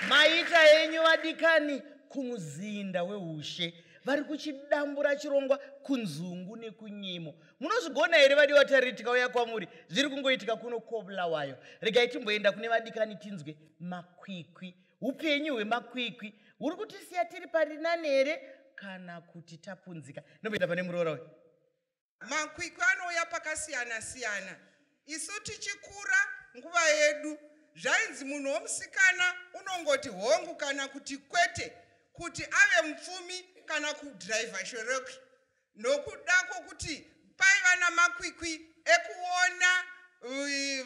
Maita enyu vadikani kumuzinda weushe vari kuchidambura chirongwa kunzungu nekunyimo. Munozvigona here vadiwa tariri tikauya kwamuri zviri kungoitika kuno koBulawayo. Regai timboenda kune vadikani tinzwe makwikwi. Upenyu hwemakwikwi huri kutisiya tiri pari nani here kana kuti tapunzika? Nomboenda pane muroora uyu. Makwikwi anouya pakasiyana siyana. Isu tichikura nguva yedu zvainzi munhu womusikana unongoti hongu kana kuti kwete kuti ave mupfumi kana kudhiraivha shoroki, nokuda kwokuti paiva namakwikwi ekuona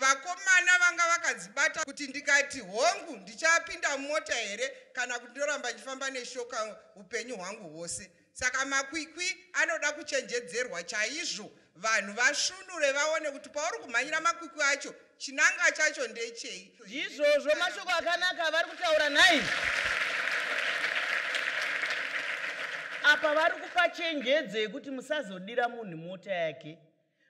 vakomana vanga vakadzibata kuti ndikati hongu ndichapinda mumota here kana kuti ndoramba ndichifamba neshoka upenyu hwangu hwose. Saka makwikwi anoda kuchenjedzerwa chaizvo, vanhu vasvunure vaone kuti pauri kumhanyira makwikwi acho chinanga chacho ndechei. Izvozvo mashoko akanaka vari kutaura nhai. Apa vari kupa chenjedzo yekuti musazodira munhu mota yake,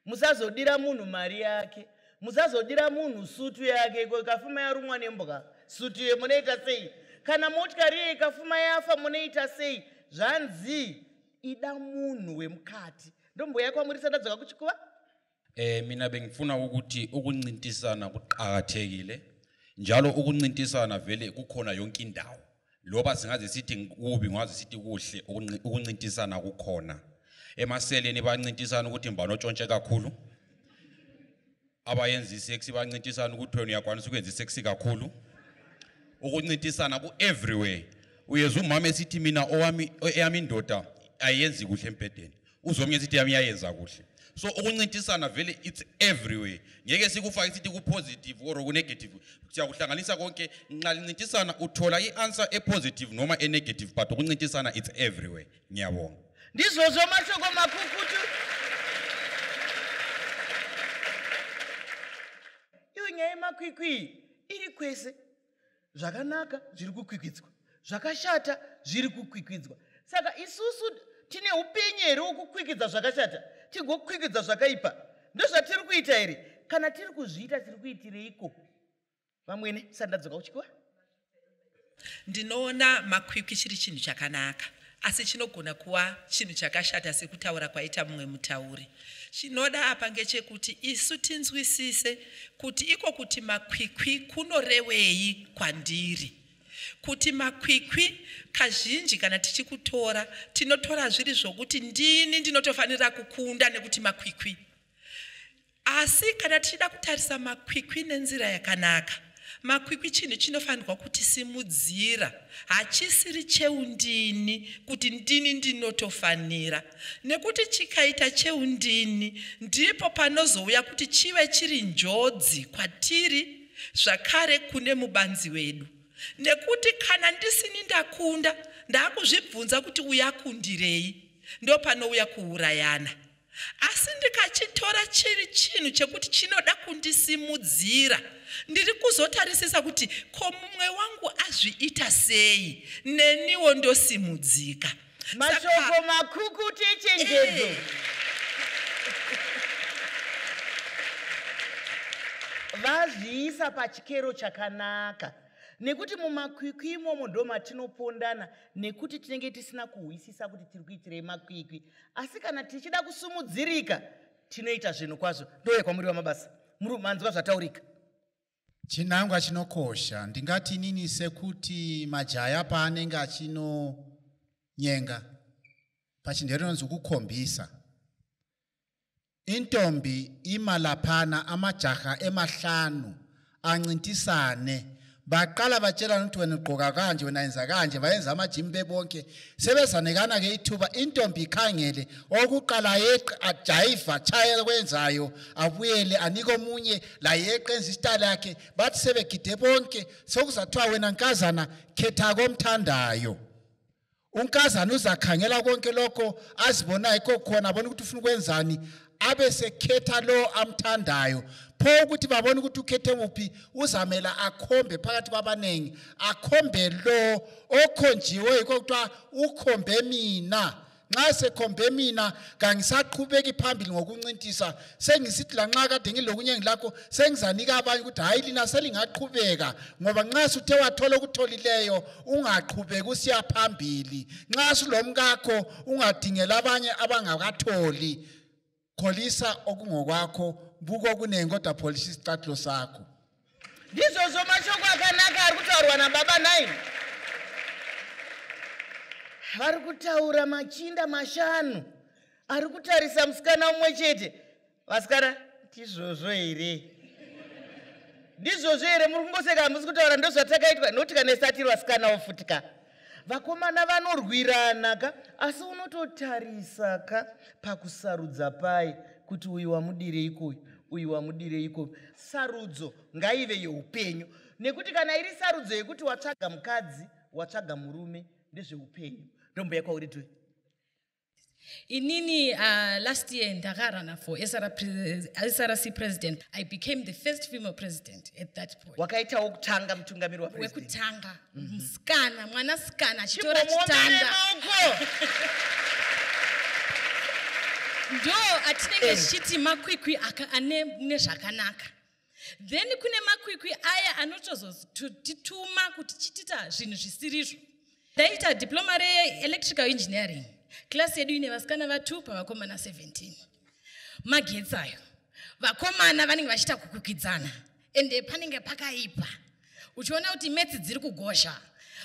musazodira munhu mari yake, musazodira munhu sutu yake. Iko ikafuma yarumwa nembwa sutu iye munoita sei? Kana motikari iye ikafuma yafa munoita sei? Zvanzi ida munhu wemukati. Ndomboya kwamuri sandadzoka kuchikuva. Mina bengifuna ukuthi ukuncintisana kuqakathekile, njalo ukuncintisana vele kukhona yonke indawo. Loba singaze sithi kubi, ngaze sithi kuhle, ukuncintisana kukhona. Emaseleni bancintisana ukuthi mbani otshontshe kakhulu. Abayenza isex bancintisana ukuthi wena uyakwanisa ukwenza isex kakhulu. Ukuncintisana ku everywhere. Uyezwa umama esithi mina owami eyami indoda ayenzi kuhle embhedeni. Uzomnye esithi yami iyayenza kuhle. So ukuncintisana vele it's everywhere. Ngeke sikufake sithi ku positive or ku negative. Siyakuhlanganisa konke. Nxa lincintisana uthola i-answer e-positive noma e-negative, but ukuncintisana it's everywhere. Ngiyabonga. Ndizvozvo mashoko makukutu. Iyo nyaya yemakwikwi iri kwese. Zvakanaka zviri kukwikwidzwa, zvakashata zviri kukwikwidzwa. Saka isusu tine upenyu here wokukwikwidza zvakashata tigokwikwidza zvakaipa? Ndozvatiri kuita here? Kana tiri kuzviita tiri kuitireiko? Vamwene, sandadzoka kuchikuva. Ndinoona makwikwi chiri chinhu chakanaka, asi chinogona kuva chinhu chakashata sekutaura kwaita mumwe mutauri. Chinoda apa ngechekuti isu tinzwisise kuti iko kuti makwikwi kunorevei kwandiri. Kuti makwikwi kazhinji kana tichikutora tinotora zviri zvokuti ndini ndinotofanira kukunda nekuti makwikwi. Asi kana tichida kutarisa makwikwi nenzira yakanaka, makwikwi chinhu chinofanirwa kutisimudzira, hachisiri cheundini kuti ndini ndinotofanira. Nekuti chikaita cheundini ndipo panozouya kuti chive chiri njodzi kwatiri zvakare kune mubanzi wedu. Nekuti kana ndisini ndakunda, ndakuzvibvunza kuti uyu akundirei, ndopanouya kuurayana. Asi ndikachitora chiri chinhu chekuti chinoda kundisimudzira, ndiri kuzotarisisa kuti ko mumwe wangu azviita sei, neniwo ndosimudzika. Mashoko makukutu echenjedzo. Vazviisa pachikero chakanaka, nekuti mumakwikwi imomo ndo matinopondana, nekuti tinenge tisina kuhwisisa kuti tiri kuitirei makwikwi. Asi kana tichida kusumudzirika tinoita zvinhu kwazvo. Ndouya kwamuri vamabasa, muri manzwa zvataurika. Chinangwa chinokosha ndingati inini sekuti majaya paanenge achinonyenga, pachindero inonzi kukhombisa intombi, ima laphana amajaha emahlanu ancintisane. Baqala batshelana ukuthi wena ugqoka kanje, wena yenza kanje, bayenza amajimu bebonke. Sebezanikana-ke ithuba, intombi ikhangele okuqala yeqe, ajayiva achaye kwenzayo, abuyele anike omunye layeqe enze isitayile yakhe. Bathi sebegide bonke, sokuzathiwa wena nkazana khetha komthandayo. Unkazana uzakhangela konke lokho azibonayo yikho khona, abone ukuthi ufuna ukwenzani, abe sekhetha lo amthandayo. Pho ukuthi babone ukuthi ukhethe kuphi, uzamela akhombe phakathi kwabaningi, akhombe lo okhonjiwe, yikho kuthiwa ukhombe mina. Nxa sekhombe mina kangisaqhubeki phambili ngokuncintisa, sengisithi lanxa kade ngilokunye ngilakho sengizanika abanye ukuthi hayi lina selingaqhubeka, ngoba nxa suthe wathola okutholileyo ungaqhubeki usiya phambili. Nxa sulomkakho ungadingela abanye abangakatholi. Kholisa okungokwakho, buka okuningi kodwa pholisa isicathulo sakho. Ndizvozvo mashoko akanaka ari kutaurwa nababa 9. Vari kutaura machinda mashanu ari kutarisa musikana mumwe chete. Vasikana, ndizvozvo here? Ndizvozvo here? Muri kungoseka, hamusi kutaura. Ndozvatakaitwa nokuti kana isati iri vasikanawo futi ka. Vakomana vanorwirana ka, asi unototarisa ka pakusarudza pai kuti uyu wamudireiko, uyu uyu wamudireiko. Sarudzo ngaive yeupenyu, nekuti kana iri sarudzo yekuti watsvaga mukadzi, watsvaga murume, ndezveupenyu. Ndomboya kwauri tu. Inini last year ndakarana for SRC president. I became the first female president at that point. Wakaitawo kutanga mutungamiri wapresident. Wekutanga musikana, mwanasikana achitora chitanda. Maoko. Ndo atinenge tichiti makwikwi ane nezvakanaka. Then kune makwikwi aya anotozotituma kuti chitiita zvinhu zvisirizvo. Ndaita diploma re-electrical engineering. Klasi yedu ine vasikana va2 pavakomana 17. Magetsi ayo, vakomana vanenge vachiita kukwikwidzana, ende panenge pakaipa, uchiona kuti metsi dziri kugozha.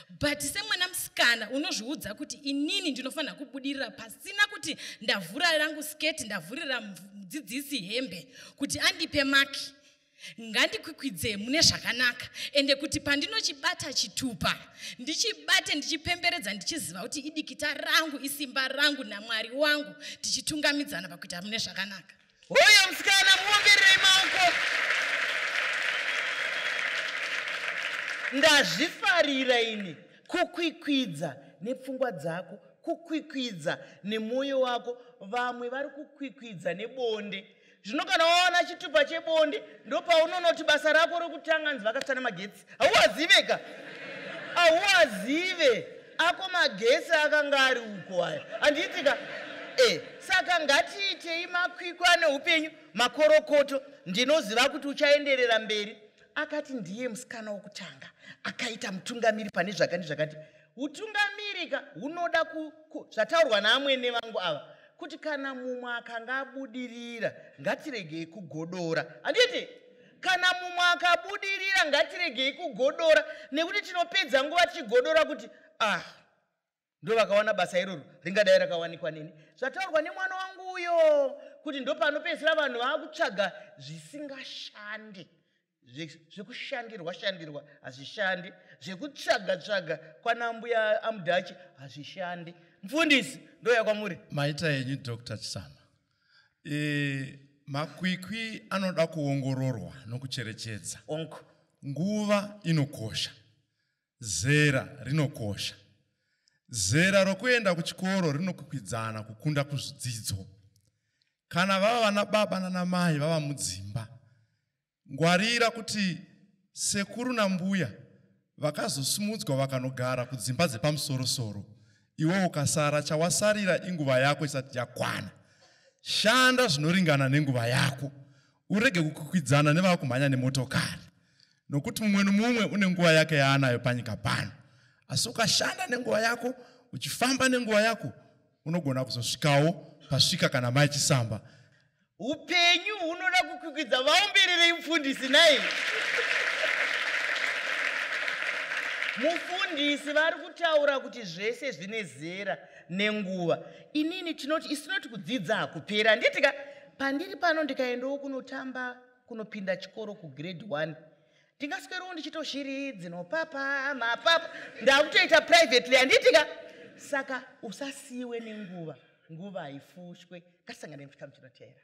But semwana musikana unozviudza kuti inini ndinofanira kubudirira pasina kuti ndavhura rangu sketi, ndavhurira mudzidzisi hembe kuti andipe maki. Ngandikwikwidze mune zvakanaka, ende kuti pandinochibata chitupa ndichibate ndichipemberedza, ndichiziva kuti idikita rangu, isimba rangu naMwari wangu, tichitungamidzana pakuita mune zvakanaka. Hoyo musikana, muombererei maoko. Ndazvifarira ini kukwikwidza nepfungwa dzako, kukwikwidza nemwoyo wako. Vamwe vari kukwikwidza nebonde. Zvino kana wawana chitupa chebonde, ndopaunonoti basa rako rokutanga nzi vakatsva nemagetsi. Hauwazive ka, hauwazive ako magetsi akanga ari uko aya, handiti ka? Saka ngatiitei makwikwi ane upenyu. Makorokoto, ndinoziva kuti uchaenderera mberi. Akati ndiye musikana wokutanga akaita mutungamiri pane zvakati zvakati. Utungamiri ka hunoda zvataurwa naamwene vangu ava, kuti kana mumwe akanga abudirira ngatiregei kugodora, handiti? Kana mumwe akabudirira ngatiregei kugodora, nekuti tinopedza nguva tichigodora kuti ah, ndo vakawana basa iroro, ringadai rakawanikwa neni. Zvataurwa nemwana wangu uyo kuti ndo panopedzisira vanhu vaakutsvaga zvisingashande. Zvekushandirwa shandirwa hazvishandi, zvekutsvaga tsvaga kwana mbuya amudhachi hazvishandi. Mufundisi, ndoya kwamuri. Maita yenyu, Dr Chisama. Makwikwi anoda kuongororwa nokucherechedza. Onko. Nguva inokosha, zera rinokosha. Zera rokuenda kuchikoro rinokwikwidzana kukunda kuzvidzidzo. Kana vava vana baba nanamai vava mudzimba, ngwarira kuti sekuru nambuya vakazosimudzwa vakanogara kudzimba dzepamusorosoro, iwe ukasara, chawasarira inguva yako isati yakwana. Shanda zvinoringana nenguva yako, urege kukwikwidzana nevakumhanya nemotokari, nokuti mumwe nomumwe une nguva yake yaanayo panyika pano. Asi ukashanda nenguva yako, uchifamba nenguva yako, unogona kuzosvikawo pasvika kana mai Chisamba. Upenyu hunoda kukwikwidza. Vaumbererei mufundisi nai. Mufundisi vari kutaura kuti zvese zvine zera nenguva. Inini tinoti isu tinoti kudzidza hakupera, handiti ka? Pandiri pano ndikaendawo kunotamba, kunopinda chikoro kugrade 1, ndingaswerawo ndichitoshiri dzinopapa mapapa, ndakutoita privately, handiti ka? Saka usasiyiwe nenguva, nguva haifushwe. Ngatisangane muchikamu chinotevera.